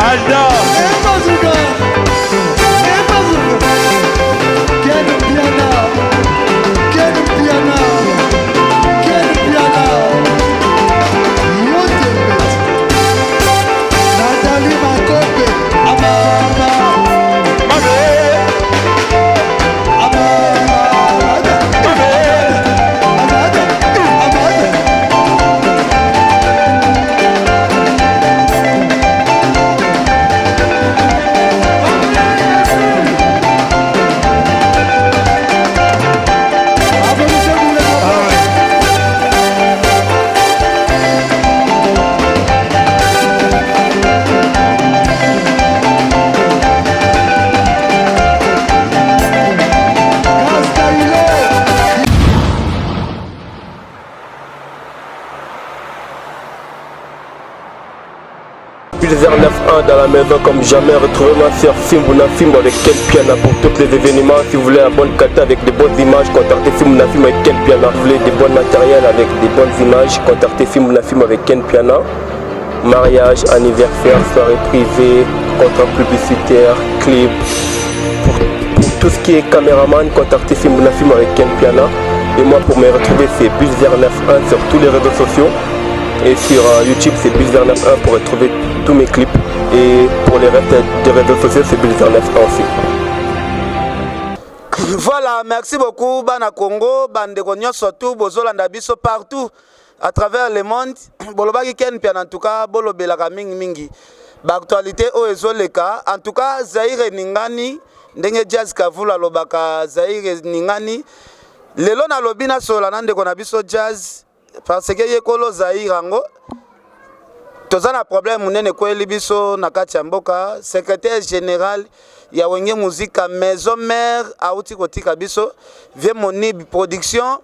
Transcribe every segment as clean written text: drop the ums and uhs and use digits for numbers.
Aldo. Pulver 9-1 dans la maison comme jamais. Retrouvez-moi sur Fimbu na Fimbu avec Ken Piana pour tous les événements. Si vous voulez la bonne qualité avec de bonnes images, contactez Fimbu na Fimbu avec Ken Piana. Si vous voulez des bons matériels avec des bonnes images, contactez Fimbu na Fimbu avec Ken Piana. Mariage, anniversaire, soirée privée, contrat publicitaire, clip. Pour, pour tout ce qui est caméraman, contactez Fimbu na Fimbu avec Ken Piana. Et moi, pour me retrouver, c'est Bulzer 91 sur tous les réseaux sociaux. Et sur euh, YouTube, c'est Bulzer 91 pour retrouver tous mes clips. Et pour les restes des réseaux sociaux, c'est Bulzer 91 aussi. Voilà, merci beaucoup bana Congo, bandeko nyonso tout bozolanda biso partout à travers le monde. Bolobaki Ken Piana en tout cas bolobelaka mingi mingi. Ba actualité oyo ezoleka, en tout cas Zaire eningani ndenge Jazz Kavulu alobaka Zaire eningani. Lelo nalobi nasolola na ndeko na biso Jazz parce que ye kolo Zaire yango toza na problème monene ekweyeli biso na kati ya mboka. Secrétaire général ya Wenge Musica Maison Mère auti kotika biso Vieux Monib Production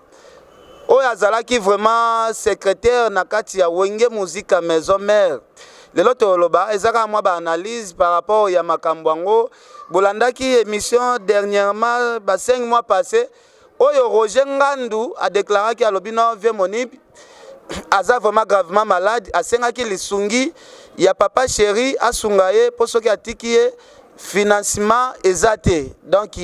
oyo azalaki vraiment secrétaire na kati ya Wenge Musica Maison Mère. Lelo toloba eza kaka mwa ba analyse par rapport ya makambo yango. Bolandaki émission dernièrement ba 5 mois passé oyo Roger Ngandu a déclaraki alobi no Vieux Monib aza vraiment gravement malade, asengaki lisungi ya papa chéri asunga ye mpo soki atiki ye financement eza te. Donc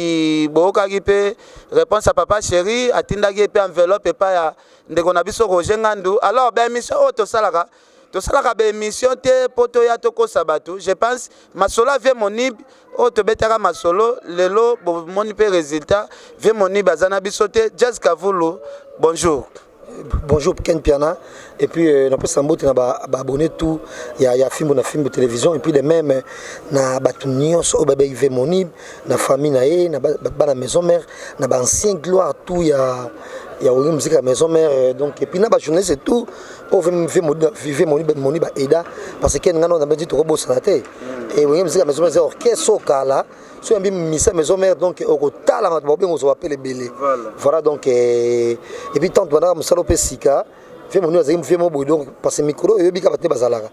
boyokaki mpe réponse ya papa chéri, atindaki ye mpe enveloppe epai ya ndeko na biso Roger Ngandu. Alors ba émission oyo tosalaka tosalaka ba émission te mpo toya tokosa bato. Je pense masolo ya Vieux Monib oyo tobetaka masolo lelo bomoni mpe résultat. Vieux Monib aza na biso te. Jazz Kavulu, bonjour. Bonjour Ken Piana et puis euh, napesa mbote na ba, ba abonné tout ya ya Fimbu na Fimbu télévision et puis de même na bato nyonso oyo babeyi Vieux Monib na famille na ye na bana maison mère na ba ancien gloire tout ya ya Wenge musique ya maison mère euh, donc et puis na ba journaliste et tout oyo Vieux Monib Monib aida parce que nga na bandi tokobosana te et Wenge musique ya maison mère eza orchestre okala soki yambi misa maison mère donc okotala bato bakobenga ozwa bapele ebele. Voilà, donc et puis tant tobandaka mosala mpe sika Vieux Moni azalaki vieux mo boye donc parce que mikolo oyo oyebi kaka bato nde bazalaka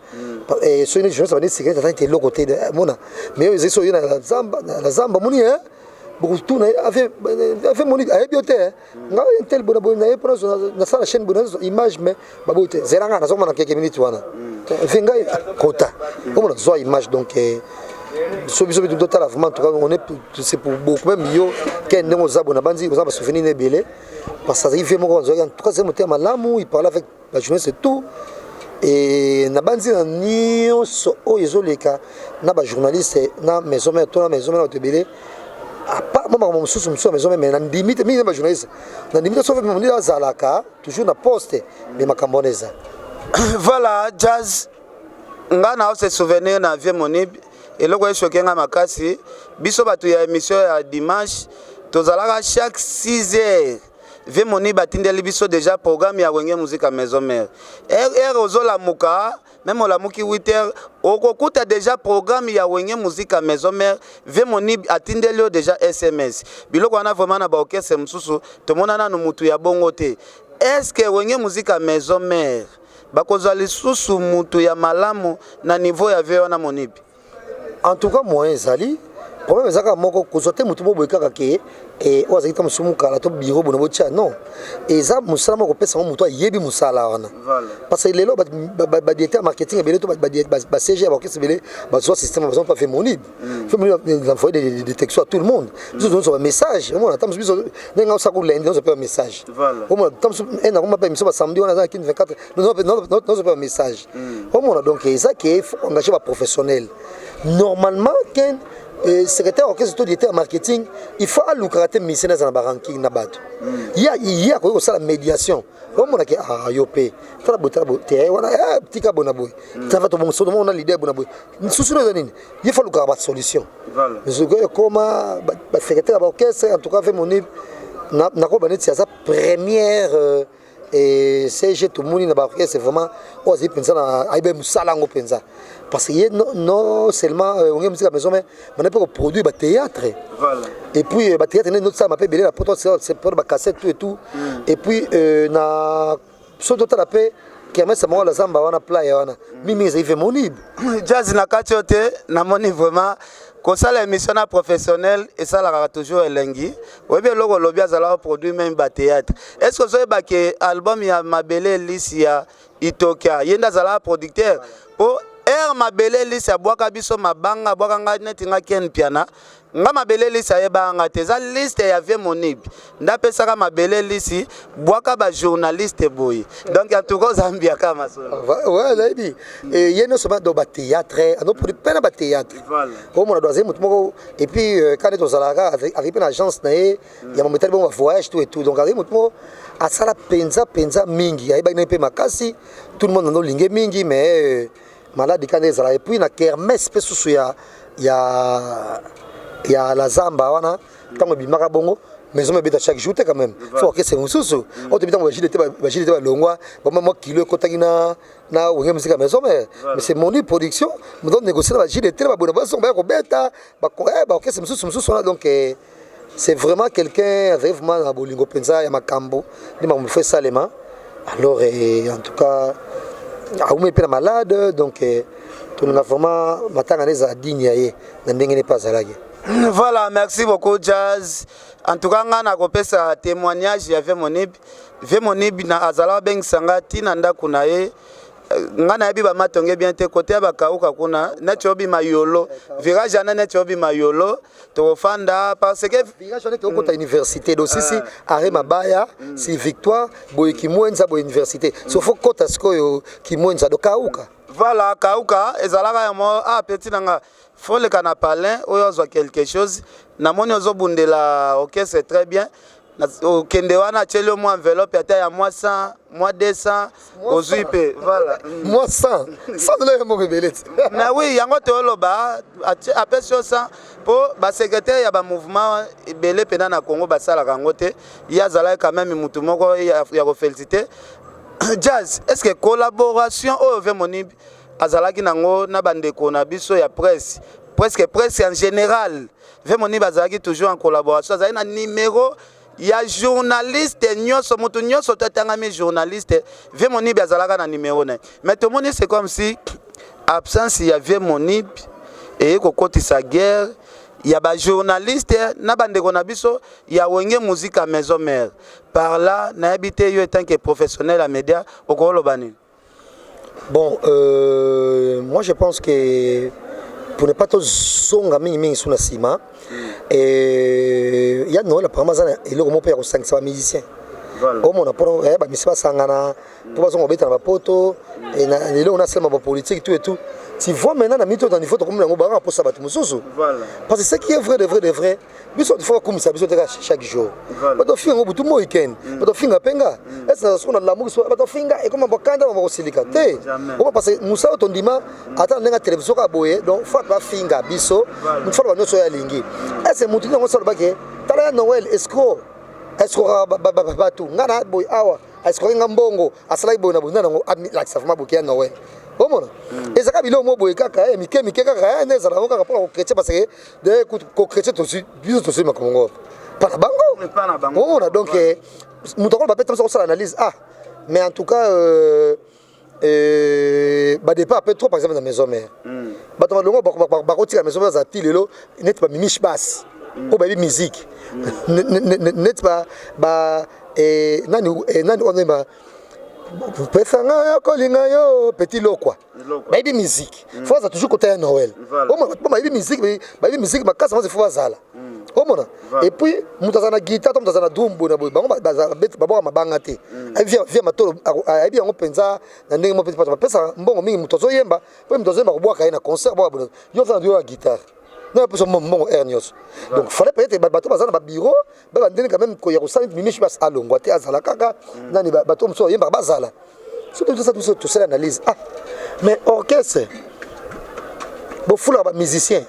soki nde journaliste abandi sika azalaki te eloko te mona mais oyo ezali soki oye na zamba moni bokotuna Vieux Moni ayebi yo te ngai tel boye na boye na ye mpona nasala chaîne boye nazwa image mais baboyi te zela ngai nazomona quelques minutes wana vieux ngai kota omona zwa image donc so biso bitu totala vraiment en tout cas on est c'est pour beaucoup même yo ken ndenge oza boye na bandi oza basouvenir na ebele parce que azalaki vieux moko azalaki en tout cas azali motema malamu, il parlait avec la jeunesse et tout et na bandi na nyonso oyo ezoleka na bajournaliste na maison mère to na maison mère na bato ebele à part mwa makambo mosusu mosusu ya maison mère mais na ndimi te mingi na bajournaliste na ndimi te soki monidi azalaka toujours na poste mais makambo wana eza. Voilà Jazz, nga na se souvenir na Vieux Monib eloko echoquer nga makasi. Biso bato ya émission ya dimanche tozalaka chaque 6 heures, Vieux Monib atindeli biso déjà programme ya Wenge Musica Maison Mère. Heure ozolamuka, même olamuki 8 heures, okokuta déjà programme ya Wenge Musica Maison Mère, Vieux Monib atindeli yo déjà SMS. Biloko wana vraiment na baorchestre mosusu tomona nanu mutu ya bongo te. Est ce que Wenge Musica Maison Mère bakozwa lisusu mutu ya malamu na niveau ya vieux wana Monibi? En tout cas moyen ezali. Problème eza kaka moko, kozwa te motu moko boye kaka ke oyo azalaki ta mosusu mokala to biro bona botya. Non, eza mosala moko kopesa yango motu ayebi mosala wana, parce que lelo badirecteur marketing ebele to baCG ya baorchestre ebele bazwa système, bazwa mpa Femonib. Femonib envoyer des textos à tout le monde. Biso tozozwa bamessage, omona ta mosusu biso ndenge osaka lundi, nozwa mpe bamessage, omona ta mosusu nakoma mpe émission basamedi wana aza na Kini 24, nozwa mpe bamessage, omona. Donc eza ke faut engager baprofessionnel. Normalement, ken secrétaire orchestre to directeur marketing, il faut alukaka te musicien aza na baranking na bato. Ye akoki kosala médiation, omonake: ah, yo mpe tala boye, tala boye te wana, tika boye na boye, tava tobongo na leader boye na boye. Susu no eza nini? Ye faut alukaka basolution. Soki ekoma basecrétaire ya baorchestre, en tout cas ve moni nakoba neti aza première CG tomoni na baorchestre vraiment oyo azali mpenza na ayebi mosala yango mpenza, parce que ye non seulement Wenge Musica Maison Mère, bana mpe koproduire bathéâtre et puis bathéâtre nde nosalama mpe ebele na poto, mpona bacassette, tout et tout. Et puis na so totala mpe kermesse moko la zamba wana, playa wana mingi ezali ve Monib. Jazz, na kati oyo te, namoni vraiment kosala émission na professionnel esalaka toujours elengi. Oyebi eloko olobi, azalaka produit même bathéâtre. Est ce que ozoyeba ke album ya Mabele Elisi ya Itokia, ye nde azalaka producteur? Mpo aire Mabele Elisi abwaka biso mabanga, abwaka ngai neti nga Ken Piana. Nga Mabele Elisi ayebaka nga te, eza liste ya vie Monib nde apesaka Mabele Elisi: bwaka bajournaliste boye. Donc en tout cas ozambiaka masolo. Ouais, nayebi ye nyonso do bathéâtre, anoproduit mpe na bathéâtre, omona. Do azali motu moko. Et puis quand nde tozalaka, azali mpe na agence na ye ya mametali bongo, bavoyage, tout et tout. Donc azali motu moko asala mpenza mpenza mingi, ayebaki na ye mpe makasi. Tout le monde ando olinge mingi, mais maladi ka nde ezala. Et puis na kermesse mpe susu ya la zamba wana, ntango ebimaka bongo, maison mebeta chaque jour te quand même, faut orchestre mosusu oyo tobi. Ntango bagile te balongwa, bama mwa kilo ekotaki na Wenge Musica Maison Mère, mais c'est Moni Production donc négocier na bagile te, babona basongo baya kobeta baorchestre mosusu mosusu wana. Donc c'est vraiment quelqu'un azali vraiment na bolingo mpenza ya makambo nde makambo fo esalema. Alors en tout cas aumi mpe na malade, donc tolinga vraiment matanga nde ezala digne ya ye na ndenge ne mpe azalaki. Voilà, merci beaucoup Jazz. En tout cas nga nakopesa témoignage ya vie Monib. Vie Monib na azala abengisa nga ntina ndako na ye. Nga nayebi bamatonge bien te, kote ya bakauka kuna neti obima Yolo, virage wana neti obima Yolo, tokofanda parce que Virage wana tokota université, donc sisi arrêt mabaya si Victoire boye, Kimwenza boye, université, so fo kota sikoyo Kimwenza, do Kauka. Voilà, Kauka ezalaka ya mo ah, petit na nga, foleka na palin oyo ozwa quelque chose. Namoni ozobundela orchestre très bien. Okende wana, atieli yo mwa enveloppe ata ya mwa 100, mwa 200, ozwi mpe, voilà. Mwa 100, 100 dollars moko ebele ti. Mais oui, yango toyoloba, apesi yo 100 mpo basecrétaire ya bamouvement ebele mpena na Congo basalaka yango te. Ye azalaki quand même mutu moko ya kofélicité. Jazz, est ce que collaboration oyo ve Monib azalaki nango na bandeko na biso ya presse, presque presque en général, ve Monib azalaki toujours en collaboration, azalaki na numéro ya journaliste nyonso, moto nyonso to atangami journaliste, ve Monib azalaka na numéro na ye? Mais tomoni c'est comme si absence ya vie Monib eye kokotisa guerre ya bajournaliste na bandeko na biso ya Wenge Musica Maison Mère. Par là nayebi te, yo etant que professionnel ya média, okoloba nini? Bon, moi je pense que pour ne pas tozonga mingimingi so na nsima, ya Noël apparemment aza na eloko moko mpe ya kosangisa bamusicien, omona, mpona bamisi basangana mpo bazonga kobeta na bapoto eloko nasalema bapolitique, tout et tout. Tu vois, maintenant na mito na niveau tokomi yango, bakaka mposa bato mosusu, parce que ce qui est vrai de vrai de vrai, biso faut bakumisa biso te chaque jour. Bato finga yango butu mo weekend, bato finga mpe nga ese na soko na lamuki so bato finga ekoma bakanda bakosilika te oma, parce que mosala oyo tondima ata na ndenge ya télévision kaka boye. Donc faut bafinga biso, motu fala banyonso oyo alingi ese motu yango so alobaki: tala ya Noël, escroc, escrokaka bato, nga na boye awa escroki nga mbongo, asalaki boye na boye. Nde nango alakisa vraiment boke ya Noël, omona, ezalaka biloko mo boye kaka ya mike mike kaka nde ezala yango kaka mpona kochrétien, parce que de kochrétien biso tosui makambo ngo mpa na bango, omona. Donc moto akolo bapeta biso kosala analyse. Ah, mais en tout cas badépart peu trop, par exemple na Maison Mère. Bato malongo bakotika maison bazala ti lelo, neti bamimiche basi oyo bayebi musique, neti ba nani nani oyo pesanga ya kolinga yo, Petit Lokwa, bayebi musique, faut baza toujours kota ya Noël. Omona, po bayebi musique, bayebi musique makasi, bango faut bazala. Omona, et puis moto aza na guitare to moto aza na drum boye na boye, bango babwaka mabanga te. Ayebi via matolo, ayebi yango mpenza na ndenge moko. Mpe bapesa mbongo mingi moto azoyemba, mpo moto azoyemba kobwaka ye na concert, bwaka boye, yo oza na yo ya guitare, no apesa mbongo aire nyonso. Donc fallait peut-être bato baza na babureau ba bandenge quand même ya kosala mimishi basi alongwa te, azala kaka nani, bato mosusu bayembaka bazala. Soki tosala biso, tosala analyse, ah, mais orchestre bofulaka bamusicien,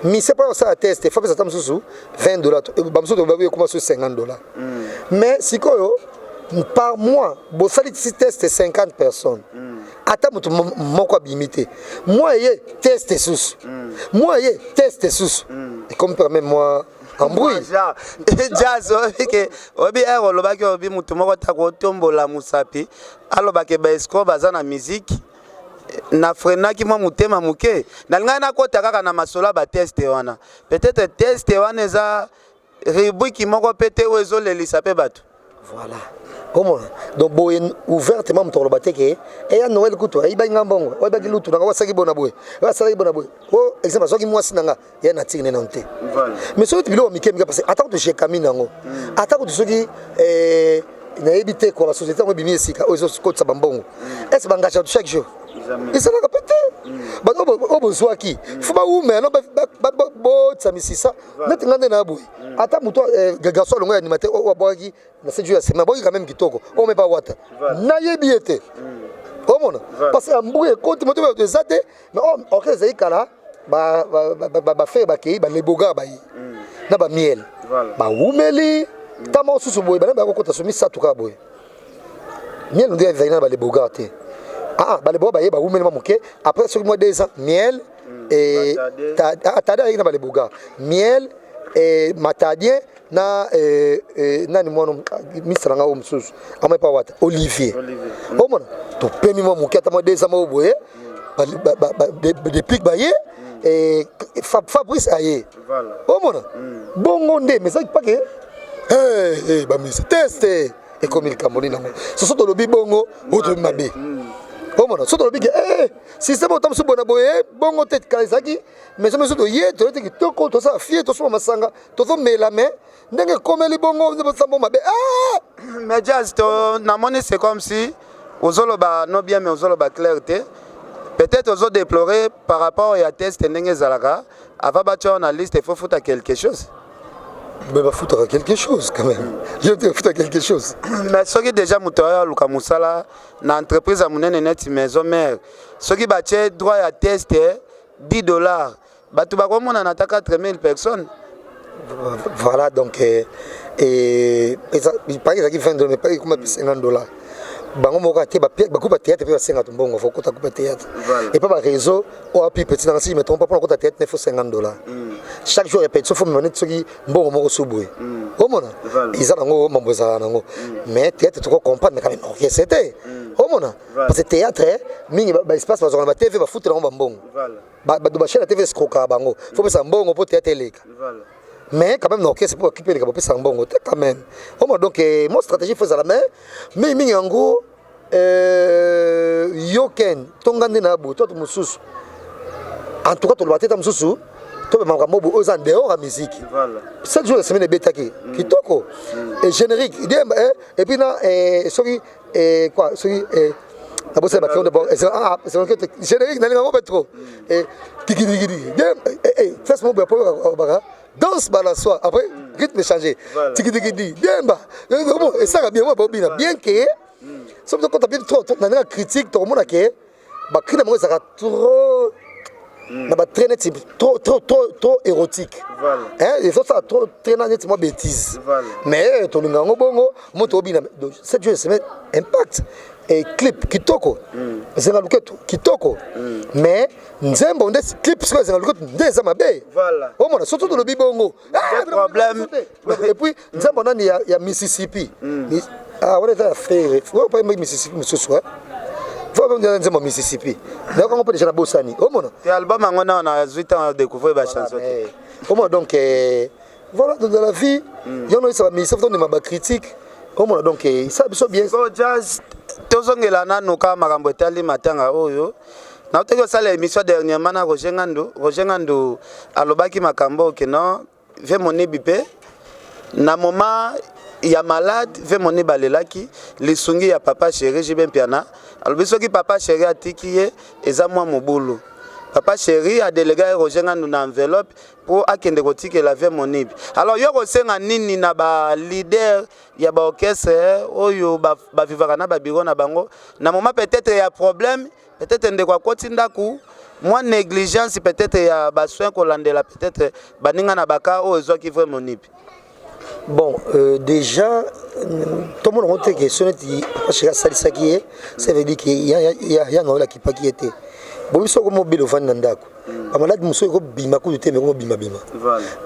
musicien mpo osala test, faut pesa ata mosusu 20 dollar, bamosusu ekoma so 50 dollar. Mais sikoyo par mois bosali ti test 50 personnes, ata moto moko abimi te. Mwa eye test susu, mwa eye test susu, ekomi mpe même mwa embrouille. Jazz, oyebi ke oyebi ere olobaki, oyebi motu moko taka otombola mosapi, alobaki baescrocs baza na musique. Nafreinaki mwa motema moke, nalingaki nakɔta kaka na masolo ya batest wana. Peut-être test wana eza rubrique moko mpe te oyo ezolelisa mpe bato. Voilà, omona, donc boye ouvertement moto akoloba te ke eya Noël kutu ayibaki nga mbongo, oyibaki lutu nanga, oasalaki bona boye, oyo asalaki bona boye, o exemple azwaki mwasi na nga ya na tiki nene te. Mais soki biloko mike mike, parce que ata kutu jekami nango, ata kutu soki nayebi te kwa basociété yango ebimi esika oyo ezokotisa bambongo, est-ce baengage bato chaque jour? Ezalaka mpe te. Bato oyo bozwaki faut bawumela no botisa misisa. Neti nga nde na boye, ata moto garçon alongo ya animateur oyo abwakaki na 7 jours ya semaine, abwaki quand même kitoko oyo mepa wata, nayebi ye te. Omona, parce que ambuku ekoti moto bato eza te. Mais orchestre ezali kala, bafere bakei, balebogar baye na bamiel, bawumeli ntango mosusu boye, bana bakokota so misato kaka boye. Miel nde ezali na balebogar te. Ah, balebogar baye, bawumeli mwa moke. Après soki mwa 2 ans, miel Tade ayeki na balebogar, miel, Matadien na nani mwana misa na nga oyo mosusu amai pa wata, Olivier. Omona, topemi mwa moke, ata mwa 2 ans moko boye, Deplique baye, Fabrice aye. Omona bongo nde, mais ezaki pake bamisa test ekomi likambo nini yango. Soso tolobi bongo, oyo tolobi mabe. Omona, so tolobi ke système oyo mosusu bona boye bongo te. Kala ezalaki maison mosusu, toye toye te kitoko, tosala fie, tosomba masanga, tozomela, mais ndenge ekomeli bongo sambo mabe. Mais Jazz, to namoni c'est comme si ozoloba no bien, mais ozoloba clair te. Peut-être ozodéplorer par rapport ya test ndenge ezalaka avant batia na liste, il faut futa quelque chose. Mais bafutaka quelque chose quand même, yo te bafuta quelque chose. Mais soki déjà moto oyo aluka mosala na entreprise ya monene neti maison mère, soki batie droit ya test 10 dollars, bato bakomonana ata 4000 personnes. Voilà, donc paki ezalaki 20 dollars, mais paki ekoma mpe 50 dollars. Bango moko te, bagroupe ya théâtre mpe basengaka mbongo, faut kota groupe ya théâtre et pas baréseau oyo api petit nanga. Si je me trompe pas, mpona kota théâtre ne faut 50 dollars chaque jour répétition, faut mema neti soki mbongo moko so boye. Omona, eza nango mambo ezalaka nango, mais théâtre toko comprendre, mais quand même orchestre te. Omona, parce que théâtre mingi baespace bazwaka na batv, bafutela yango bambongo, bato bachaîne ya TV escroquaka bango, faut pesa mbongo mpo théâtre eleka. Mais quand même na orchestre, mpo bakipe eleka, bopesaka mbongo te quand même. Omona, donc mo stratégie faut ezala, mais mingimingi yango yo ken tonga nde na boye to to mosusu. En tout cas toloba te, ta mosusu tobema makambo boye oyo eza en dehors ya musique. 7 jours ya semaine ebetaki kitoko et générique et puis na soki quoi, soki nabosala bakeo d'abord générique, nalinga yango mpe trop dikidikidi fes mo boye po baka danse balançoire, après rythme changé, tikidikidi demba esaka bien, mo bobina bien ke soki tokota bien trop na ndenge critique, tokomona ke bacri na bango ezalaka trop na batrait neti trop trop trop trop érotique, ezosala trop très na neti mwa bêtise, mais tolinga yango bongo. Moto obina 7 jours de semaine, impact et clip kitoko, Ezenga Luketo kitoko, mais nzembo nde clip sikoyo Ezenga Luketo nde eza mabe. Omona, surtout tolobi bongo problème. Et puis nzembo nani ya Mississippi, wana eza ya frère Mississippi mosusu. Faut nzembo Mississippi. Nayoka ngo mpe déjà nabosani. Omona? Te, album yango nao nazwi ntango découvrir bachanson te. Omona, donc voilà, donc dans la vie yango oyesa bamusicien, faut tondima bacritique. Omona, donc esala biso bien. So Jazz, tozongela nanu kaka makambo etali matanga oyo. Nautaki kosala émission dernièrement na Roger Ngandu. Roger Ngandu alobaki makambo oyo ke non, vieux Monibi mpe na moment ya malade, vieux Monibi alelaki lisungi ya papa chéri JB Mpiana. Alobi soki papa chéri atiki ye, eza mwa mobulu. Papa chéri adelega ye Roger Ngandu na enveloppe mpo akende kotikela vieux Monibi. Alors yo kosenga nini na baleader ya baorchestre oyo bavivaka na babiro na bango na moment peut-être ya problème, peut-être ndeko akoti ndako, mwa négligence peut-être ya basoin, kolandela peut-être baninga na baka oyo ezwaki vrai Monibi? Bon, déjà tomona yango te ke so neti papa chéri asalisaki ye, ça veut dire ke ya Noel akipaki ye te. Bobi soko mobile ovandi na ndako, bamaladi mosusu ekobima kutu te, meko mobimabima.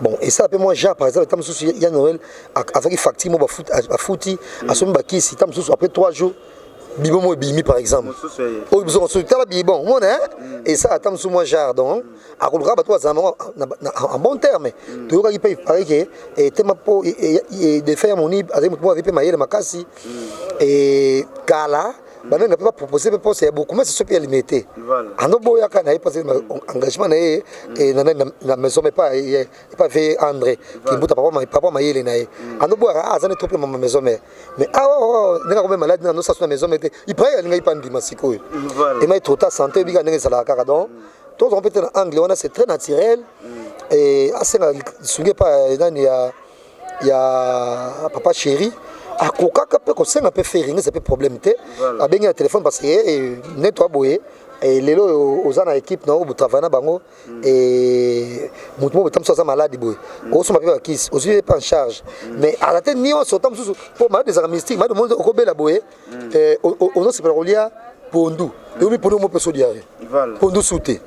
Bon, esala mpe mwa genre, par exemple, ta mosusu ya Noel azwaki facture mo, bafuti, asombi bakisi, ta mosusu après 3 jours bibo mo ebimi, par exemple oyo biso mosusu tala bibon omona esala ata mosusu mwa genre. Donc akoluka bato bazala bango en bon terme. Toyokaki mpe paraît ke tema mpo défunt ya Moni azali motu moko azali mpe mayele makasi. Kala bananga mpe bapropose mpe poste ya bourgmestre so mpe ya Limete, ando boyaka na ye parce engagement na ye na maison, mais pas epa vieux André Kimbuta, papa mayele na ye. Ando boyaka aza ne trop mpe mama maison mère, mais awa ndenge akomi malade na nosaso na maison mère te, ipaye alingaki mpa ndima sikoyo emai trop tard. Santé ebika ndenge ezalaka kaka, donc tozonga mpe te na angle wana, c'est très naturel. Asenga lisungi epa nani ya papa chéri, akokaka mpe kosenga mpe fering, eza mpe problème te. Abengi na téléphone parce que nde toa boye lelo oyo oza na équipe na oyo botravaille na bango, motu moko ta mosusu aza maladi boye, osomba mpe bakisi, ozwi ye mpe en charge, mais aza te nyonso. Ta mosusu mpo maladi ezalaka mystique, maladi omoni okobela boye, ozosepela kolia pondu, eyomi pondu mo mpe so diarrhée, pondu su te,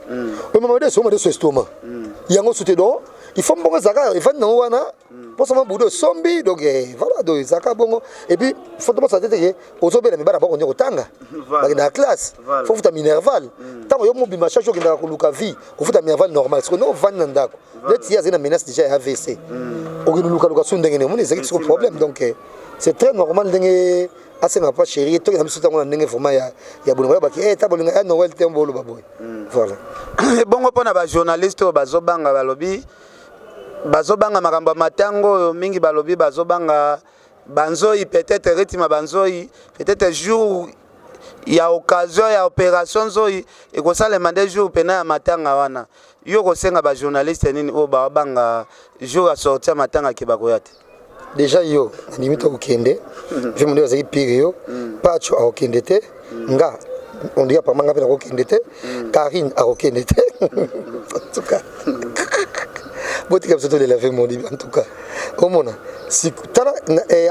omama deso, oma deso estomac yango su te. Donc il faut mbongo ezalaka evandi nango wana mposama budu esombi. Donc voilà, donc ezalaka bongo. Et puis faut tobosa te teke ozobela mibala bako nde kotanga, bakendaka classe, faut futa minerval. Ntango yo mobima chaque jour okendaka koluka vie, ofuta minerval normal. Siko nde ovandi na ndako neti ye azali na menace déjà ya AVC, okende lukaluka so ndenge nini? Omoni, ezalaki siko problème. Donc c'est très normal ndenge asenga papa chéri. Tokenda biso ntango na ndenge vraiment ya bolingo baki ta bolingo ya Noël te, boloba boye, voilà. Bongo mpona bajournaliste oyo bazobanga, balobi bazobanga makambo ya matango oyo mingi, balobi bazobanga banzoi, peut-être rythme banzoi, peut-être jour ya occasion ya opération nzoi ekosalema nde jour pena ya matanga wana. Yo kosenga bajournaliste nini oyo babanga jour ya sortie ya matanga ke bakoya te? Déjà yo nandimi to kokende vieux Monde azalaki pire, yo Pacho akokende te, nga on dirait apparemment nga mpe nakokende te, Karine akokende te. En tout cas botika biso tolela vieux Monde. En tout cas omona tala,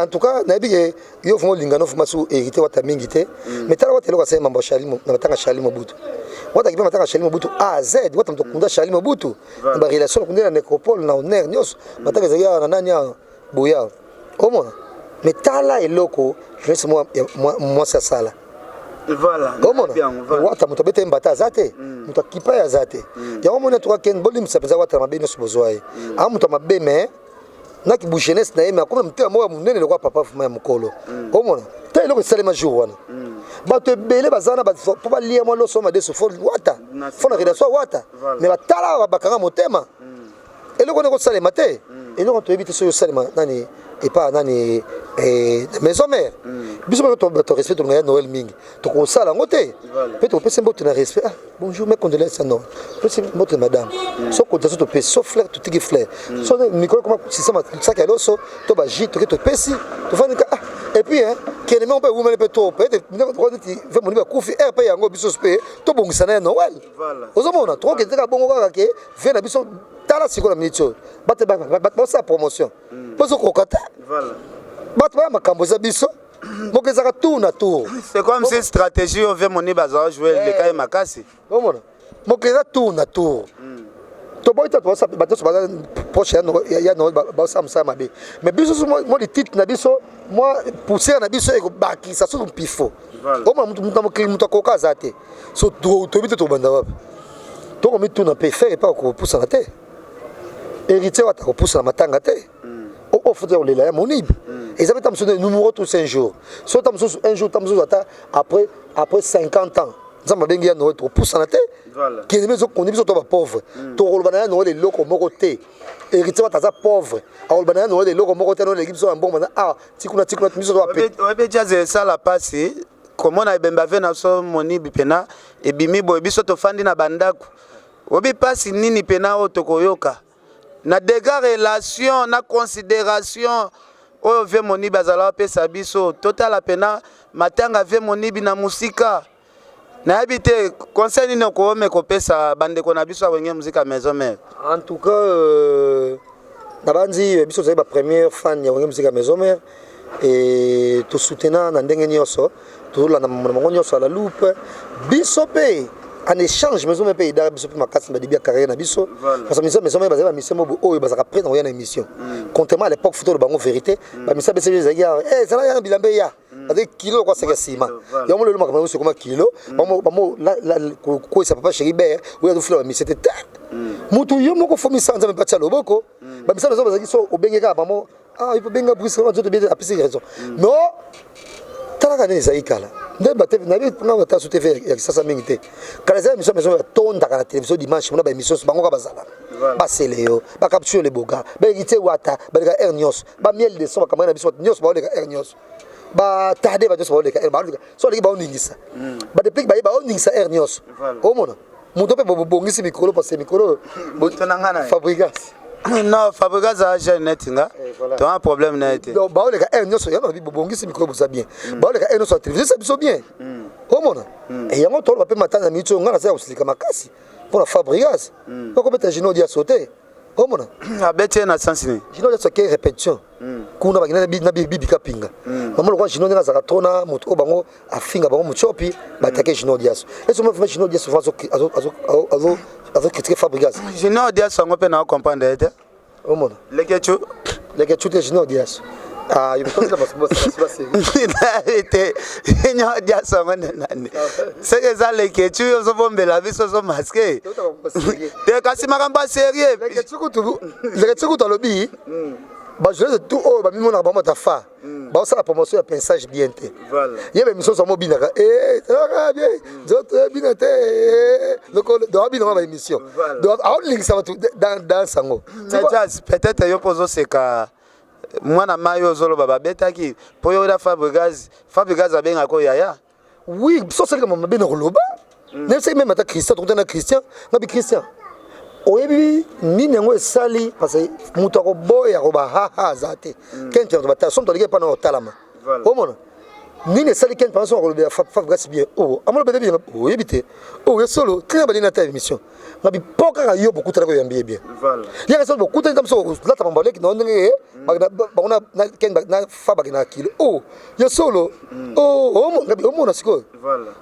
en tout cas nayebi ke yo vraiment olingana ofuma su hérité Wata mingi te, mais tala Wata eloko asali mambo na matanga Charlie Mobutu. Wataki mpe matanga Charlie Mobutu A Z. Wata moto akunda Charlie Mobutu na barelation, akunda na nécropole, na honneur nyonso. Matanga ezalaki awa na nani awa boya, omona. Mais tala eloko journaliste mwasi asala. Omona, Wata moto abeta ye mbata aza te, moto akipa ye aza te. Yango moni atuka kende bolimisa mpenza Wata na mabe nyonso bozwa ye. Aa moto ya mabe, mais naki bu jeunesse na ye, mais akomi motema moko ya monene lokola papa fuma ya mokolo. Omona te eloko esalema jour wana, bato ebele baza na mpo balia mwa loso madeso, faut Wata, faut na relation ya Wata, mais batala bakanga motema. Eloko wana ekosalema te. Eloko toyebi te soki osalema nani epa nani na maison mère. Biso bato respect, tolinga ya Noël mingi, tokosala yango te mpe tokopesa mbote na respect: "Ah bonjour, mes condoléances ya Noël." Topesi mbote madame, so cotisation topesi, so fleur totiki fleur, so mikolo koma sisama saki ya loso to bajus toke topesi, tofandika. Ah, et puis kende moko mpe ewumeli mpe to peut-être neti vieux Moni bakufi aire mpe yango, biso mpe tobongisa na ya Noël. Ozomona, tokokende kaka bongo kaka ke vieux na biso. Tala sikoyo na miniti oyo bato basala promotion mpo ozokoka te, bato baya makambo eza biso moko ezaka tour na tour. C'est comme si stratégie oyo vieux Moni bazala jouer eleka ye makasi. Omona, mokili eza tour na tour. Toboyi te bato nyonso baza proche ya Noël basala mosala mabe, mais biso so mwa litite na biso, mwa poussière na biso ekobakisa susu mpifo. Omona mutu na mokili, mutu akoka aza te. So toyebi te tobanda wapi. Tokomituna mpe Ferre epa akopusana te, Héritier Wata akopusana matanga te. Oyo futa ya kolela ya monibe eza mpe ta mosusu numéro tous un jour, so ta mosusu un jour, ta mosusu ata après 50 ans, Nzambe abengi ya Noel, tokopusana te. Kende mpe ezokondi biso to bapauvre, tokoloba na ya Noel eloko moko te. Héritier Wata aza pauvre, akoloba na ya Noel eloko moko te. Noel eleki biso na mbongo na awa tikuna tikuna biso to bape. Oyebi, Jazz, esala mpasi komona ebembe ave na biso Monibi mpena ebimi boye, biso tofandi na bandako. Oyebi mpasi nini mpena oyo tokoyoka na dégâts relation na considération oyo vieux Monibi azala apesa biso? Totala mpena matanga vieux Monibi na mosika. Nayebi te conseil nini okoome kopesa bandeko na biso ya Wenge Musica Maison Mère. En tout cas, nabandi biso tozali bapremière fan ya Wenge Musica Maison Mère e tosoutenant na ndenge nyonso, tozolanda na bango nyonso à la loupe. Biso mpe en échange, Maison Mère mpe edaka biso mpe makasi na badébut ya carrière na biso, parce que mission Maison Mère bazali bamission moko oyo bazalaka prêt na koya na émission, contrairement à l'époque. Futo bango vérité, bamission bese ezalaki ezala ya na bilamba eya bazali kilo lokwa saki ya nsima yango. Lelo makambo yango ekoma kilo bamo koyesa papa chéri ber oyo azofula bamisi te te. Mutu yo moko fomisa Nzambe mpe atia loboko. Bamisala nazo bazalaki so obenge kaka bamo, ah, ipo benga brise nzoto bien, apesi raison. Mais talaka nini ezali kala nde nayebi nga bata so TV ya Kisasa mingi te. Kala ezali émission Maison batondaka na télévision dimanche, mona baémission bango kaka bazalaka, basele yo bacapture le boga, baHéritier Wata baleka aire nyonso, bamiel de son, bakamai na biso nyonso baoleka aire nyonso, batade ba nyonso baoleka aire, baoleka so aleki baoningisa badeplike baye baoningisa aire nyonso. Omona moto mpe bobongisi mikolo parce que mikolo Fabregas. Non, Fabregas aza jeune neti nga, toza problème na ye te. Donc baoleka aire nyonso yango nabi bobongisi mikolo, boza bien, baoleka aire nyonso ya télévision, esa biso bien. Omona yango toloba mpe matanga na miniti oyo nga naza ya kosilika makasi mpona Fabregas bakobeta Gino Diaso te. Omona abeti ye na sens nini? Gino Diaso ake répétition kuna, bakenda na bibika pinga mama lokwa Gino ndenge azalaka tro na moto oyo bango afinga bango motiopi, batake Gino Diaso. Eso mo Gino Diaso azocritiquer Fabregas. Gino Diaso yango mpe na comprendre ye te. Omona. Lekecu. Lekecu te, Gino Diaso. Ah, te, Gino Diaso yango nde nani? Seke eza Lekecu, ozobombela biso, ozomasquer te, kasi makambo ya sérieux. Lekecu kutu alobi bajournaliste tout oyo bamimonaka bango bata fa baosala promotion ya pensage bien te. Ye baémission so mobinaka ezalaka bien, nzoto ebina te lokolo, donc abinaka baémission, donc aolingisa bato danse yango. Jazz, peut-être yo mpo ozoseka mwana mai oyo ozoloba babetaki mpo yo oda Fabregas. Fabregas abengaka oyo yaya. Oui, so osalika mabe na koloba nayebisaki même ata Christian, tokutana na Christian, ngabi Christian oyebi nini yango esali, parce que moto akoboya koba haha aza te. Ken bato batala so moto aleki epa na otalama, omona nini esali Ken mpana so akolobela Fabregas bien, o amolobela bien, oyebi te oyo solo tina balini ata émission ngabi mpo kaka yo bokutanaki oyambi ye bien, yaka so bokutani ta moso olata mambo aleki na ndenge bango na fa bakendaka kilo o yo solo ngabi omona sikoyo.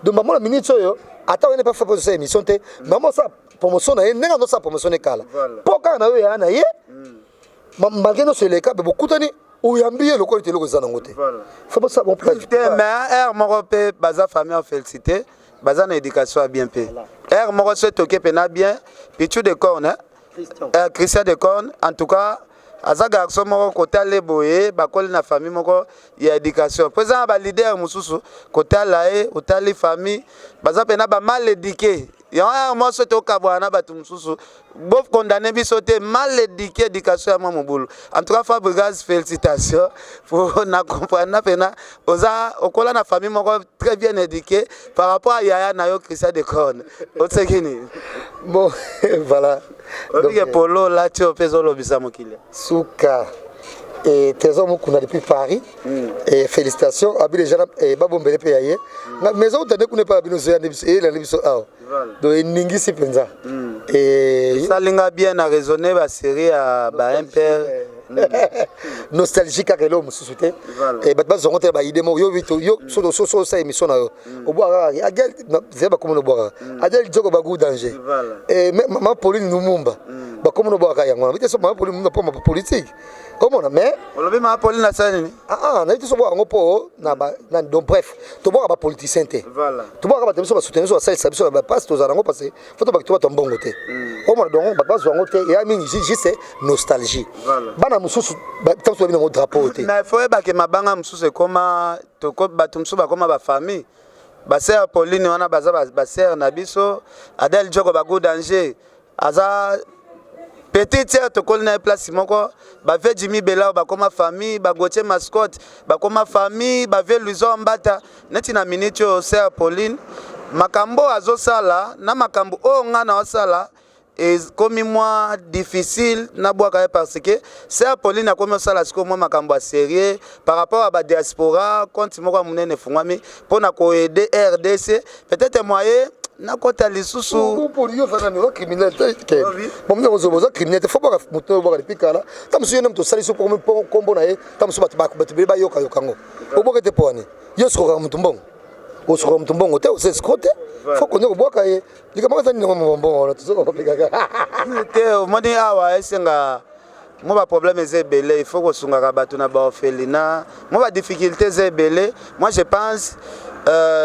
Donc bamona minute oyo ata oyene mpe fa osala émission te, mama osala promotion na ye ndenge azosala promotion ekala mpo kaka na yo yaya na ye, malgré nyonso eleka be bokutani oyambi ye lokola ete eloko eza nango te. Faut bosala bon. Te, mais aire moko mpe baza famille ya félicité, baza na éducation ya bien mpe aire moko so etoke mpena bien. Pichu de Corne, Christian de Corne, en tout cas aza garçon moko kotala boye, bakoli na famille moko ya éducation, mpo eza na baleader mosusu kotala ye, otali famille baza mpena bamal éduqué. Yango aire moko so tokabwana na bato mosusu, bokondane biso te, mal éduqué, éducation ya mwa mobulu. En tout cas Fabregas, félicitation po na comprendre na mpena oza okola na famille moko très bien éduqué par rapport à yaya na yo Christian de Corne. Oseki nini? Bon, voilà. Obike polo olati oyo mpe ezolobisa mokili. Suka et Trésor Mukuna depuis Paris. Et félicitations abi déjà et babombele mpe ya ye maison utande kuna epa bino zoya nde biso eyelande biso awa, donc eningisi mpenza. Esalinga bien na raisonner basérie ya ba MPR. Nostalgie kaka, eloko mosusu te. Bato bazongo te baide moko yo so osala émission na yo obwaka kaka Adel zela bakomona obwakaka Adel Joko bagu danger, mama Pauline Lumumba. Bakomi nobwaka yango wana bite so mama Pauline mpo ma politique omona, mais Olobi mama Pauline asala nini? Ah, ah, nayebi te so bwaka yango mpo na donc bref, tobwaka bapoliticien te. Tobwaka bato biso basoutenir biso, basalisa biso na bapasi tozala yango, parce faut tobaki to bato ya mbongo te omona. Donc bato bazwa yango te, eya mingi juste nostalgie. Bana mosusu ntango mosusu babi nango drapeau te. Mais faut oyebake mabanga mosusu ekoma bato mosusu bakoma bafamille. Basœur Pauline wana baza basœur na biso. Adel Joko Bagu Danger aza petite sœur, tokoli na ye place moko. Bavie Jimi Belao bakoma famille, baGautier Mascotte bakoma famille, bavie Luison Mbata. Neti na minute oyo, sœur Pauline, makambo oyo azosala na makambo oyo ngai na osala ekomi mwa difficile nabwaka ye, parce que sœur Pauline akomi osala sikoyo mwa makambo ya sérieux par rapport à badiaspora. Compte moko ya monene efungwami mpona koaider RDC. Peut-être moyen nakota lisusu. Yo oza nani? Oza criminel te. Bomne ozoba, oza criminel te. Faut bwaka moto oyo obwaka depuis kala. Ta mosusu ye nde moto osalisi mpo nkombo na ye, ta mosusu bato ebele bayokayoka yango. Obwaka te mpo wani yo osukokaka motu mbongo, osukoka motu mbongo te, oza escroc te. Faut konde kobwaka ye. Likambo eza nini? Mbongo wana tozokomekaka. Te, omoni awa esenga mwa baproblème eza ebele. Il faut kosungaka bato na baorphelinat, mwa badifficulté eza ebele. Moi je pense,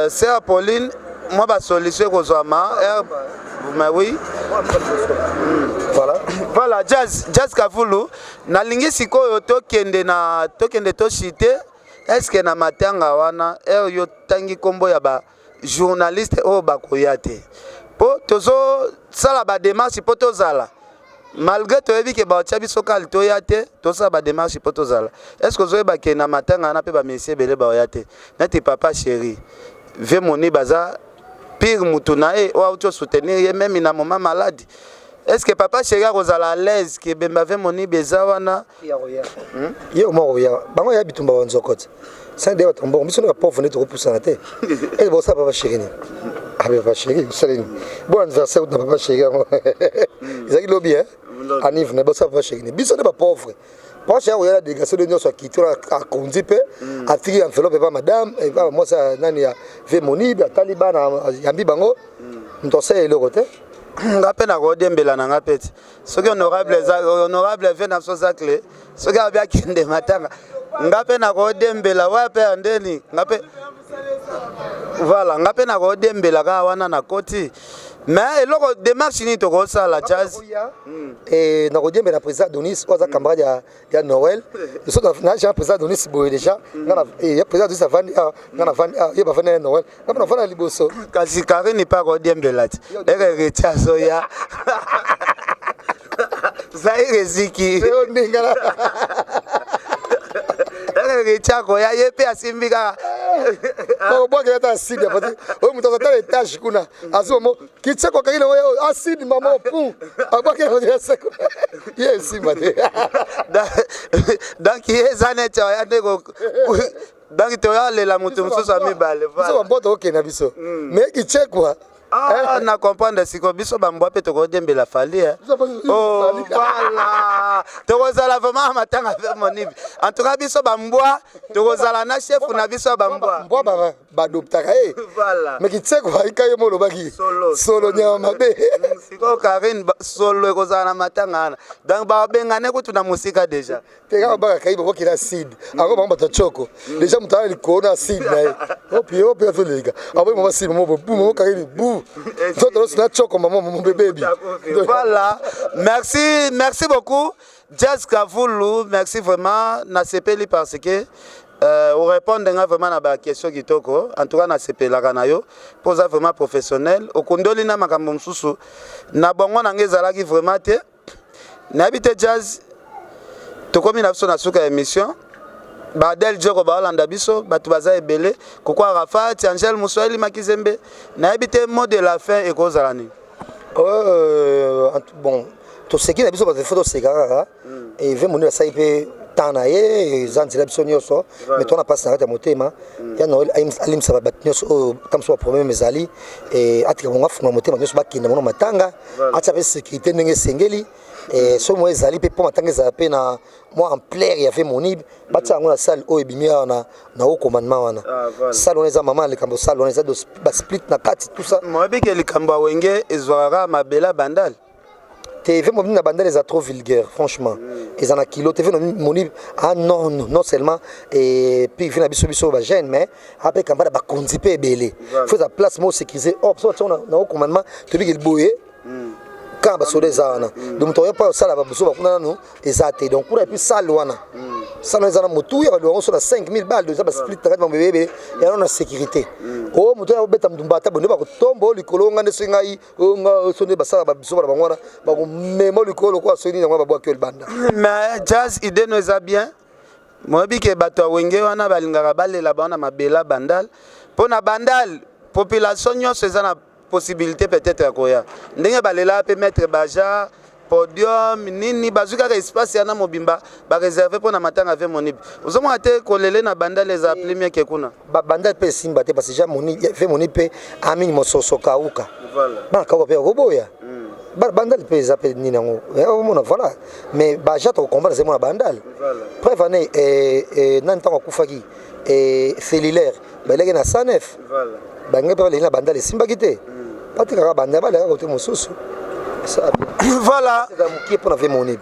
sœur Pauline, mwa basolution ekozwama. Mais oui. Voilà. Voilà, Jazz, Jazz Kavulu, nalingi sikoyo tokende na tokende toshite. Est ce que na matanga wana, ere yo tangi nkombo ya bajournaliste oyo bakoya te, mpo tozosala badémarche mpo tozala, malgré toyebi ke baotia biso kale toya te, tosala badémarche mpo tozala. Est ce que ozoyeba ke na matanga wana mpe bamesie ebele baoya te, neti Papa Chéri, vie moni baza pire mutu na ye oyo auti osoutenir ye même na moment malade? Est ce que Papa Chéri akozala à l'aise ke bemba ve monibe eza wana? Ye oma koya bango ya bitumba banzoko te, 5 de bato mbongo. Biso nde bapauvre nde tokopusana te. Ete bosala Papa Chéri nini? Abe Papa Chéri osala nini? Bon anniversaire na Papa Chéri, yango ezalaki lobi anive na bosala Papa Chéri nini? Biso nde bapauvre. Papa Chéri akoya na délégation de nyonso, akiti wana, akonzi mpe atiki enveloppe epa madame, epa mwasi nani ya ve monibe. Atali bana, yambi bango, moto asala eloko te. Nga mpe nakodembela na nga mpe ti soki honorable honorable ve na biso Zacle, soki abi akende matanga, nga mpe nakodembela waya mpe ya ndeni. Nga mpe, voilà, nga mpe nakodembela kaka wana nakoti. Mais eloko, démarche nini tokosala, Jazz? Nakodiembela président Donis oyo aza camarade ya Noël. So na jean président Donis boye déjà, nga na président Donis avandi awa, nga navandi awa, ye bavandi na Noël, nga mpe navandi na liboso. Kasi Karini mpe akodiembela ti eke reti azoya Zaire eziki. Ndinga. Eke reti akoya, ye mpe asimbi kaka. Bakobwakela ata asidi apati oyo moto azatala étage kuna, azwi mamo kitseko, akangi nango asidi mamo pu abwakela seko, ye esimba te. Donc ye eza neti oya nde, donc toyalela moto mosusu ya mibale. Biso bambo tokokenda biso, mais kitsekwa. Ah, na comprendre sikoyo. Biso bambwa mpe tokodembela Fally. Oh, voilà, tokozala vraiment matanga mpe monibi. En tout cas biso bambwa tokozala na chef na biso ya bambwa. Mbwa baadoptaka ye. Mais kitsekwa ika ye mo olobaki solo nyama mabe. Sikoyo Karine, solo ekozala na matanga wana, donc babengane kutu na mosika déjà. Te, kaka bakaka ye babokela acide yango, bango bato ya tioko déjà, moto aya likolo na acide na ye, opi opi azoleka, aboyi mama acide mamo bu mamo Karine bu nzoto nyonso na tioko mama mamo bebebi. Voilà, merci, merci beaucoup Jazz Kavulu, merci vraiment. Nasepeli parce que orépondre nga vraiment na baquestion kitoko. En tout cas nasepelaka na yo mpo oza vraiment professionnel. Okundoli na makambo mosusu na bongo na nga ezalaki vraiment te, nayebi te. Jazz, tokomi na biso na suka ya émission. Baadel Joko baolanda biso, bato baza ebele, Koko Arafat, Angel Moswahili Makizembe. Nayebi te, mot de la fin ekozala nini? Bon, toseki na biso bato, faut toseka kaka. Eve moni asali mpe temps na ye, eza nzela biso nyonso, mais tona mpasi na kati ya motema ya Noel. Alimisa bato nyonso oyo ta mosusu baproblème ezali, atika bango, afunga motema nyonso, bakende bango na matanga, atia mpe sécurité ndenge esengeli. Soki mo ezali mpe mpo matanga ezala mpe na mwa ampleur ya ve monib, batia yango na salle oyo ebimi awa na haut commandement wana. Salle wana eza mama likambo, salle wana eza basplit na kati, tout ça. Moyebi ke likambo ya Wenge ezwaka kaka mabele ya Bandale. Te ve moni na bandal eza trop vulgaire franchement. Eza na kilo te ve moni ah non non seulement et puis ve na biso biso ba jeune mais ape kamba na bakonzi pe ebele. Faut eza place moko sécuriser. Oh so na na commandement to bi boye. Quand basoda eza wana donc moto oya mpo osala babuso bakuna nanu eza te donc kuna epuis sale wana sale wana eza na motuya bato bango so na 5000 balles eza basplit na kati bango ebele ya na sécurité o moto oya obeta motu mbata bonde bakotomba o likolo nga nde soki ngai o nga so nde basala babiso bana bango wana bakomema likolo lokola soki nini yango babwaki yo libanda. Mais Jazz, idée no eza bien. Moyebi ke bato ya Wenge wana balingaka balela bango na mabela Bandal mpo na Bandal population nyonso eza na possibilité peut-être ya koya ndenge balelaka mpe maître Baja podium nini bazwi kaka espace yana mobimba bareserve mpo na matanga ve Monibe. Ozomona te kolele na Bandal eza plus mieux ke kuna. Bandal mpe esimba te parce que ja moni ve moni mpe amingi mososo kauka bana kauka mpe bakoboya. Bandal mpe eza mpe nini yango omona voilà, mais baja tokocomprendre eza mona Bandal. Preuve ane nani ntango akufaki cellulaire baleki na 109 bangai mpe baleki na Bandal esimbaki te, batikaka Bandal baleka kote mosusu. Voilà. Eza mokie mpona ve moni.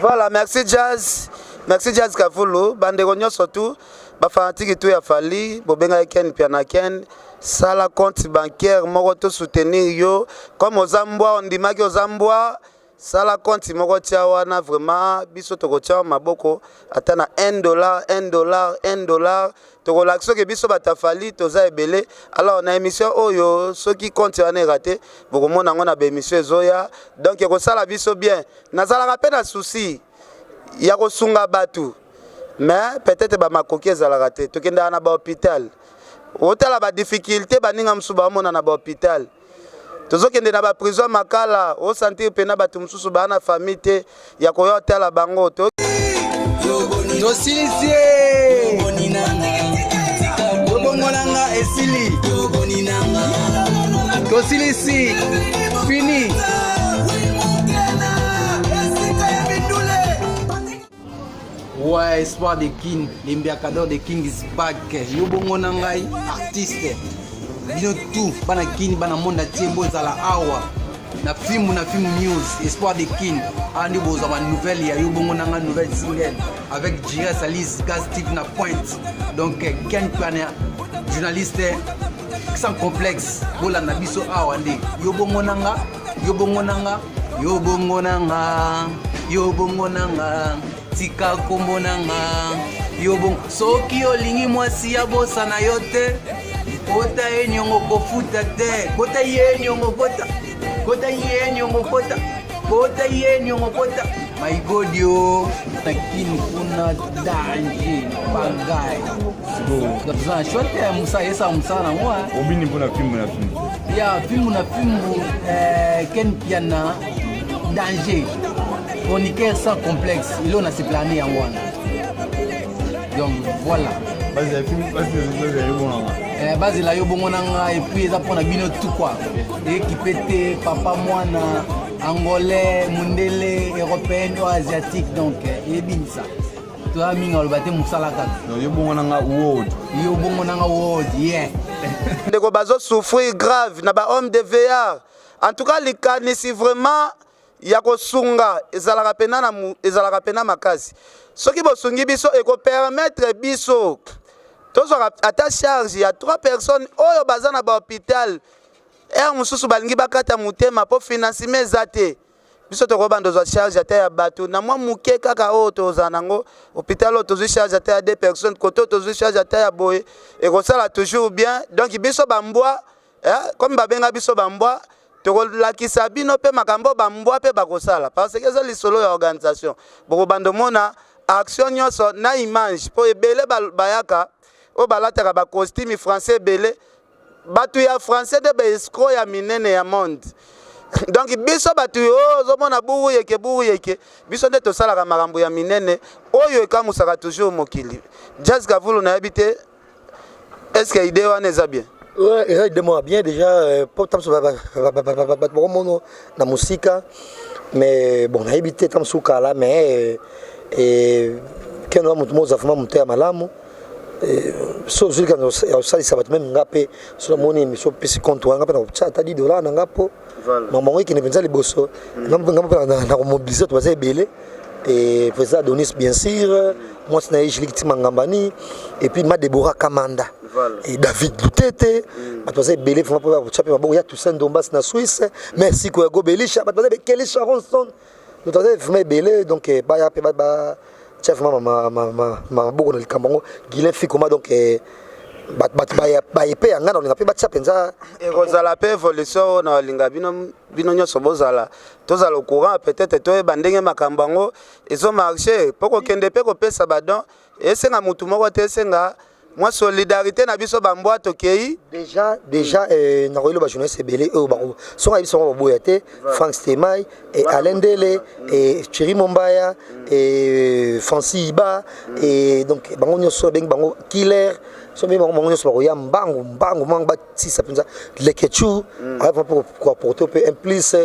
Voilà, merci Jazz, merci Jazz Kavulu. Bandeko nyonso tu bafanatiki tu ya Fally, bobengaki Ken Piana. Ken, sala compte bancaire moko to soutenir yo. Comme oza mbwa, ondimaki oza mbwa, sala compte moko tia wana. Vraiment biso tokotia maboko ata na 1 dollar, 1 dollar, 1 dollar, tokolakisa soki biso bato ya Fally toza ebele. Alors na émission oyo, soki compte wana erate, bokomona yango na baémission ezoya. Donc ekosala biso bien. Nazalaka mpe na souci ya kosunga bato, mais peut-être bamakoki ezalaka te. Tokendaka na bahôpital, otala badifficulté baninga mosusu baomona na bahôpital. Tozokende na baprison Makala, osentir mpena bato mosusu baa na famille te ya koya otala bango. Tosilisi ye tobongo nanga esili, tosilisi fini. Ouais, Espoir de King, l'embiacador de King is back. Yo bongo na ngai, artiste. Bino tout, bana King, bana monde entier, bozala awa. Na film na film news, Espoir de King. Andi bozwa ba nouvelle ya yo bongo na ngai nouvelle single avec Jires Alice Gaz Steve na pointe. Donc Ken Planner, journaliste sans complexe, bolanda biso awa nde. Yo bongo na nga, yo bongo na nga, yo bongo na nga, yo bongo na nga. Tika kombo na nga yo bongo. Soki olingi mwasi ya bosana yo te, kota ye niongo kofuta te, kota ye niongo, kota kota ye niongo, kota kota ye niongo, kota maigodio na Kini kuna danger bagai toza na choix te. Mosala esala mosala nango. Obini mpona fimbu na fimbu. Ya fimbu na fimbu, Ken Piana danger, chroniqueur sans complexe. Eloko na seplane yango wana. Donc voilà. Bazela yo bongo na nga et puis eza mpona bino tout quoi, ekipe te papa mwana angolais, mundele, européenne o asiatique. Donc eyebinisa toza mingi aloba te, mosala kaka. Yo bongo na nga world. Yo bongo na nga world, yeah. Ndeko bazosouffrir grave na bahomme de vieillard. En tout cas likanisi vraiment ya kosunga ezalaka pena na ezalaka pena makasi. Soki bosungi biso, ekopermettre biso tozwaka ata charge ya trois personnes oyo baza na bahôpital. Heure mosusu balingi bakata motema mpo financement eza te. Biso tokobanda ozwa charge ata ya bato na mwa moke kaka oyo tozala nango. Hôpital oyo tozwi charge ata ya deux personnes, kote oyo tozwi charge ata ya boye, ekosala toujours bien. Donc biso bambwa, comme babenga biso bambwa, tokolakisa bino mpe makambo bambwa mpe bakosala, parce que eza lisolo ya organisation. Bokobanda omona action nyonso na image, mpo ebele bayaka oyo balataka bacostume français, ebele bato ya français nde baescroc ya minene ya monde. Donc biso bato oyo ozomona buru yeke buru yeke, biso nde tosalaka makambo ya minene oyo ekamusaka toujours mokili. Jazz Kavulu, nayebi te, est ce que idée wana eza bien? Ouais, eza idée moko bien déjà po ta mosusu bato bakomono na mosika, mais bon, nayebi te ta mosusu kala, mais keno motu moza vraiment moto ya malamu. So ozwi likanisi ya kosalisa bato, même nga mpe so namoni émission, opesi compte wana, nga mpe nakotia ata 10 $ na nga mpo makambo yango ekende mpenza liboso. Nga mpe nakomobiliser bato baza ebele, et président Adonis bien sûr, mwasi na ye Julie Kitima Ngambani, et puis ma Deborah Kamanda et David Lutete. Bato baza ebele vraiment mpo bakotia mpe maboko ya Toussaint Ndombas na Suisse. Merci Koya Gobelisha. Bato baza, Kelly Sharonson, bato baza vraiment ebele. Donc baya mpe batia vraiment maboko na likambo yango. Guilin Fikoma, donc bato baye mpe ya ngai na kolinga mpe batia mpenza. Ekozala mpe évolution oyo na balinga bino, bino nyonso bozala, tozala au courant, peut-être toyeba ndenge makambo yango ezomarcher, mpo kokende mpe kopesa badon esenga mutu moko te, esenga mwa solidarité na biso bambwa tokei. Déjà, nakoyeli bajournaliste ebele oyo bako songo ayebi songo baboya te: Frank Stemai et Alain Ndele et Thierry Mombaya et Francis Iba. Et donc bango nyonso babengi bango killer. So bengi bango, bango nyonso bakoya mbangu mbangu mbangu, batisa mpenza lekechu aya mpo koapporter mpe un plus.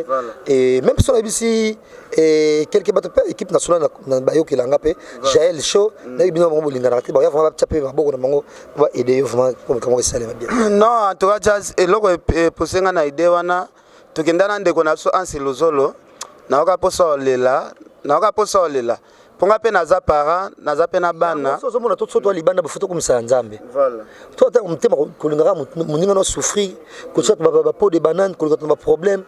Et même so nayebisi quelque bato mpe équipe nationale na bayokelanga mpe Jael Show, nayebi bino bango bolinganaka te, bakoya vraiment batia mpe maboko na bango mpo baaider yo vraiment mpo makambo esalema bien. Non, en tout cas Jazz, eloko epousse nga na idée wana, tokenda na ndeko na biso Ansi Luzolo. Nayoka mposa olela, nayoka mposa olela mpo nga mpe naza parent, naza mpe na bana. So ozomona to so toa libanda, bafo tokomisala Nzambe to ata motema kolingaka moninga na souffrir, kotia bapeau de banane, kolinga to na baproblème.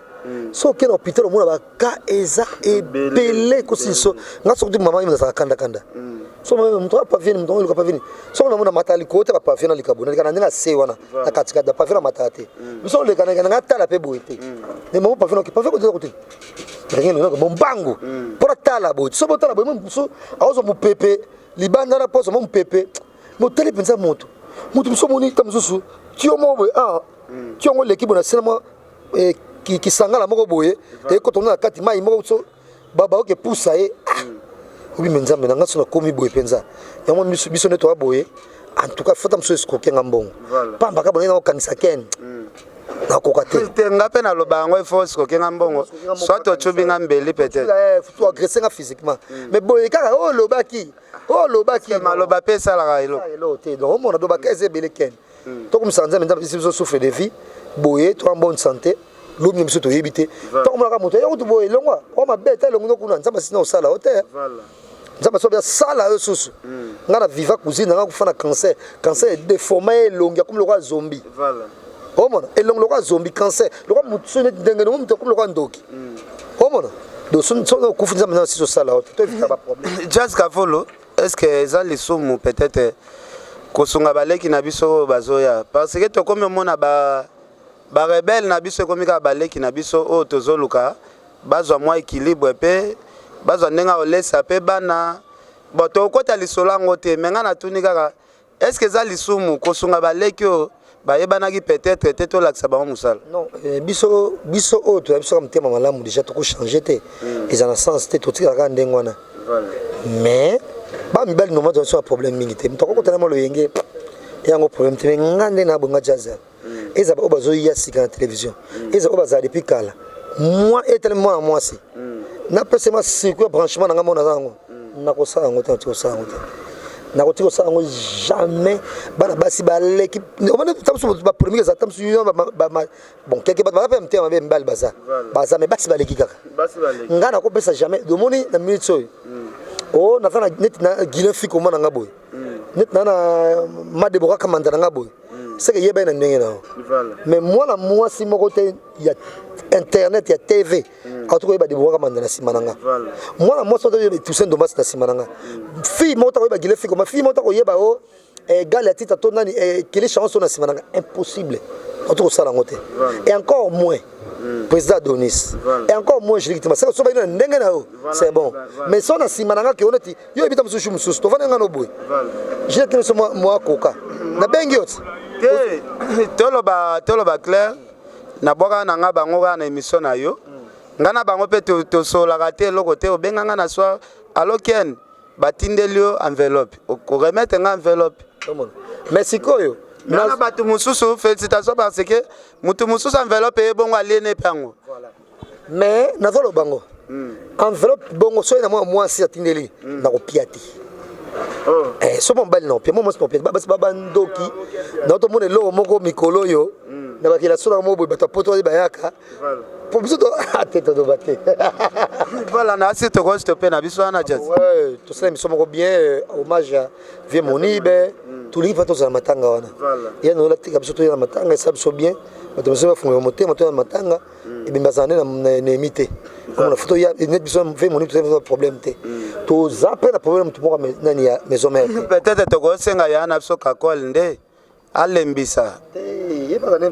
So okende na hôpital, omona baka eza ebele kosiliso. Nga soki mama ye nazalaka kandakanda, so moto apavieni, moto eluka pavieni, soki namona matala likolo te, bapavieni na likabo naleka na ndenge ase wana na katikati, bapavieni na matala te. Biso oleka nanga tala mpe boye te, mais mamo pavieni oke pavieni koteza kote ndenge bombangu mpona tala boye. So botala boye, mosusu akozwa mopepe libanda na poso mo mopepe motali mpenza. Moto mosusu omoni ta mosusu tio moko boye, ah tio yango eleki boye na se na mwa kisangala moko boye, ekota ngo na kati mai moko so baoke pusa ye. Obime Nzambe na nga, so nakomi boye mpenza yango biso nde toya boye. En tout cas fota mosusu escroquer nga mbongo pamba kaka bonenge nakokanisa kene nakoka te. Te, nga mpe naloba yango, il faut escroquer nga mbongo, soit ocubi nga mbeli peut-être. Faut agresser nga physiquement, mais boye kaka oyo olobaki, oyo olobaki. Maloba mpe esalaka eloko. Eloko te. Donc omona do baka eza ebele kene. Tokomisaka Nzambe, Nzambe apesi biso souffle de vie boye, toa bonne santé. Lobi na biso toyebi te. Ntango omonaka moto ya kutu boye, elongwa oyo mabe ta elongo kuna, Nzambe asisi na kosala o te. Nzambe asobi asala yo susu. Nga na viva cousine nanga kufa na cancer. Cancer edéformer ye elongi, akomi lokola zombie. Omona elongi lokola zombie, cancer lokola motu so neti ndenge ndenge, motu akomi lokola ndoki. Omona, donc soki okufi, Nzambe na asisi osala yo te, to éviter baproblème. Jazz Kavolo, est ce que eza lisumu peut-être kosunga baleki na biso oyo bazoya? Parce que tokomi omona ba barebelles na biso ekomi kaka baleki na biso oyo tozoluka bazwa mwa équilibre mpe bazwa ndenge akolesa mpe bana. Bon, tokokɔta lisolo yango te, mais ngai natuni kaka: est ce que eza lisumu kosunga baleki oyo bayebanaki peut-être te, tolakisa bango mosala? Non, biso oyo toya biso kaka motema malamu déjà, tokochanger te, eza na sens te, totikala kaka ndenge wana. Mais bamibali normal toza biso na problème mingi te. Moto akokotana mwa loyenge yango problème te. Mais nga nde na bonga Jazz, eza oyo bazoya sika na télévision, eza oyo bazala depuis kala, mwa etelemi mwana mwasi, napesa ma circuit ya branchement na nga mona, naza yango, nakosala yango te, nakoki kosala yango te, nakoki kosala yango jamais. Bana basi baleki, omoni ta mosusu bapolémique eza ta mosusu. Bon, quelque bato baza mpe motema mabe, mibali baza, mais basi baleki kaka. Nga nakopesa jamais. Omoni na minute oyo o naza na neti na Guilin Fiko na nga boye, neti na Madebo kaka manda na nga boye, seke yeba ye na ndenge na yo. Mais mwana mwasi moko te ya internet, ya TV, auti koyeba Debo kaka manda na nsima na nga. Mwana mwasi moko toyeba Toussaint Ndombasi na nsima na nga. Fille moko ta koyeba Guilin Fiko, ma fille moko ta koyeba o gale ya tita to nani kele chance na nsima na nga, impossible, auti kosala yango te. Et encore moins président Adonis, et encore moins Julie Kitima. Seke so bayino na ndenge na yo, c'est bon, mais so na nsima na nga ke neti yo yebi ta mosusu mosusu tovandi nga no boye, Julie Kitima so mwa koka nabengi yo ti. Te, toloba clair, nabwakaka na nga bango kaka na émission na yo. Nga na bango mpe tosololaka te eloko te. Obenga nga na soir: "Allo Ken, batindeli yo enveloppe, oremettre nga enveloppe." Mais sikoyo na bato mosusu, félicitation, parce que motu mosusu enveloppe eye bongo aliene mpe yango. Mais nazoloba ngo enveloppe bongo, soki na mwana mwasi atindeli, nakopia te. Eh, so mobali na opia, mo mwasi na opia, basi babandoki na tomona eloko moko mikolo oyo na bakela so na mo boye, bato ya poto bayaka po biso to te, todoba te. Voilà, na asi tokostope na biso wana, Jazz. Ouais, tosala émission moko bien, hommage à vieux Monibe. Tolingi mpa tozala matanga wana ya nola tika biso, toya na matanga, esala biso bien. Bato mosusu bafungola motema, toya na matanga, ebembe azala nde na emi te. Omona foto ya net biso vieux Monibe, toza problème te, toza mpe na problème motu moko nani ya maison mère te. Peut-être tokosenga ya na biso Kakol nde alembisa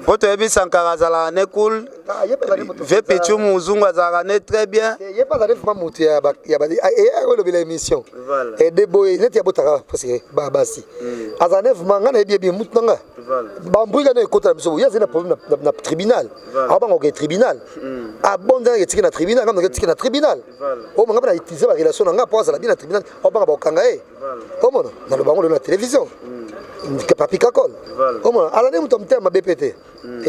po toyebi Sankara azalaka ne cool, ve Pichu Muzungu azalaka ne très bien. Ye mpe azali vraiment motu ya olobela émission ede boye neti abotaka presque basi, azala ne vraiment. Ngai nayebi yebi mutu na nga bambwika na ekota na biso. Ye azali na problème na tribunal, aobanga oke tribunal, abondana etiki na tribunal, ngai etiki na tribunal. Oyo nga mpe na utiliser barelation na nga mpo azala bien na tribunal, aobanga bakokanga ye. Omona naloba yango lelo na télévision, Papi Kakol, omona ala nde moto ya motema mabe mpe te,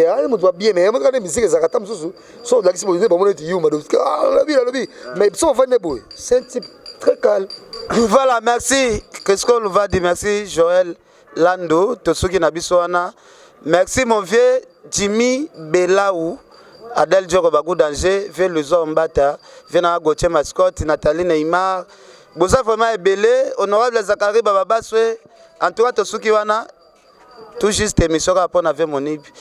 ali moto babie. Mais kaka nde misike ezalaka ta mosusu so olakisi boye nde bamona eti yuma alobi alobi, mais biso bafandi nde boye, c'est un type très calme. Voilà, merci Crisco Luvadi, merci Joël Lando, tosuki na biso wana. Merci mon vieux Jimmy Belaou, Adèle Djoko Bagou Danger, vieux Luzo Mbata, vieux na Gauthier Mascotte, Nathalie Neymar, boza vraiment ebele, honorable Zachary Bababaswe. En tout cas, tosuki wana, tout juste émission kaka mpona vieux Monibi.